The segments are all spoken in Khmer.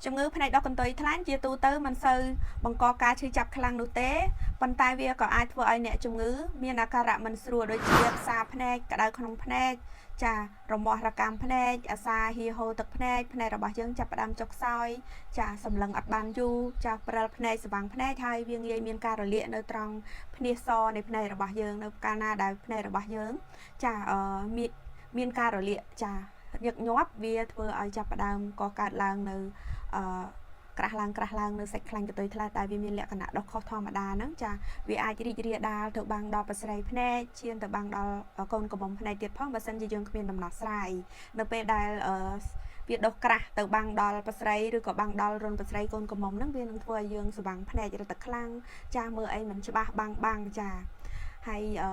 ជំងឺភ្នែកដុះកន្ទុយថ្លែនជាទូទៅមិនសូវបង្កការឈឺចាប់ខ្លាំងនោះទេប៉ុន្តែវាក៏អាចធ្វើឲ្យអ្នកជំងឺមានអាការៈមិនស្រួលដូចជាផ្សាភ្នែកក្តៅក្នុងភ្នែកចារមាស់រកាំភ្នែកអាសាហៀហូរទឹកភ្នែកភ្នែករបស់យើងចាប់ផ្ដើមចុកខ្សោយចាសម្លឹងអត់បានយូរចាព្រិលភ្នែកស្វាងភ្នែកហើយវាងាយមានការរលាកនៅត្រង់ភ្នាសនៃភ្នែករបស់យើងនៅកាលណាដែលភ្នែករបស់យើងចាអឺមានមានការរលាកចាញឹកញាប់វាធ្វើឲ្យចាប់ផ្ដើមកកើតឡើងនៅអឺក្រាស់ឡើងក្រាស់ឡើងនៅសាច់ខ្លាញ់កន្ទុយថ្លែនដែលវាមានលក្ខណៈដុះខុសធម្មតាហ្នឹងចាវាអាចរីករាលដាលទៅបាំងដល់ប្រស្រីភ្នែកឈានទៅបាំងដល់កូនកំមុំភ្នែកទៀតផងបើសិនជាយើងគ្មានដំណោះស្រាយនៅពេលដែលអឺវាដុះក្រាស់ទៅបាំងដល់ប្រស្រីឬក៏បាំងដល់រុនប្រស្រីកូនកំមុំហ្នឹងវានឹងធ្វើឲ្យយើងស្វាងភ្នែករត់តែខ្លាំងចាមើលអីមិនច្បាស់បាំងបាំងចាហើយអឺ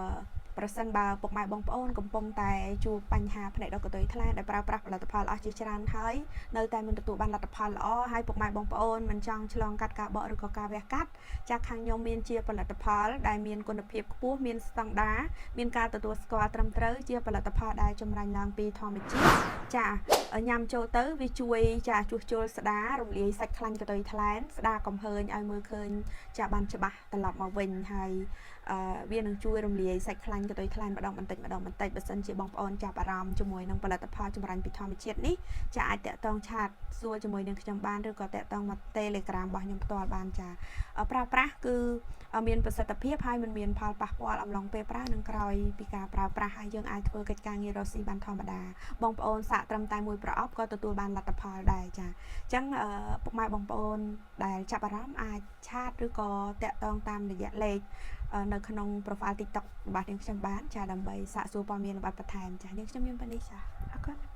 ប្រសិនបើពុកម៉ែបងប្អូនកំពុងតែជួបបញ្ហាភ្នែកដុះកន្ទុយថ្លែនដែលប្រើប្រាស់ផលិតផលអស់ជាច្រើនហើយនៅតែមិនទទួលបានលទ្ធផលល្អហើយពុកម៉ែបងប្អូនមិនចង់ឆ្លងកាត់ការបកឬក៏ការវះកាត់ចាខាងខ្ញុំមានជាផលិតផលដែលមានគុណភាពខ្ពស់មានស្តង់ដារមានការទទួលស្គាល់ត្រឹមត្រូវជាផលិតផលដែលចម្រាញ់ឡើងពីធម្មជាតិចាញ៉ាំចូលទៅវាជួយចាជួសជុលស្ដាររំលាយសាច់ខ្លាញ់កន្ទុយថ្លែនស្ដារកំហើញឲ្យមើលឃើញចាបានច្បាស់ត្រឡប់មកវិញហើយអឺវានឹងជួយរំលាយសាច់ខ្លាញ់កន្ទុយថ្លែនម្ដងបន្តិចម្ដងបន្តិចបើសិនជាបងប្អូនចាប់អារម្មណ៍ជាមួយនឹងផលិតផលចម្រាញ់ពីធម្មជាតិនេះចាអាចតាក់ទង chat សួរជាមួយនឹងខ្ញុំបានឬក៏តាក់ទងមក Telegram របស់ខ្ញុំផ្ទាល់បានចាប្រើប្រាស់គឺមានប្រសិទ្ធភាពហើយមិនមានផលប៉ះពាល់អំឡុងពេលប្រើនិងក្រោយពីការប្រើប្រាស់ហើយយើងអាចធ្វើកិច្ចការងាររកស៊ីបានធម្មតាបងប្អូនសាកត្រឹមតែមួយប្រអប់ក៏ទទួលបានលទ្ធផលដែរចាអញ្ចឹងពុកម៉ែបងប្អូនដែលចាប់អារម្មណ៍អាច chat ឬក៏តាក់ទងតាមរយៈលេខនៅក្នុង profile TikTok របស់នាងខ្ញុំបានចាដើម្បីសាកសួរព័ត៌មានលម្អិតបន្ថែមចានាងខ្ញុំមានប៉ុណ្នេះចាអរគុណ។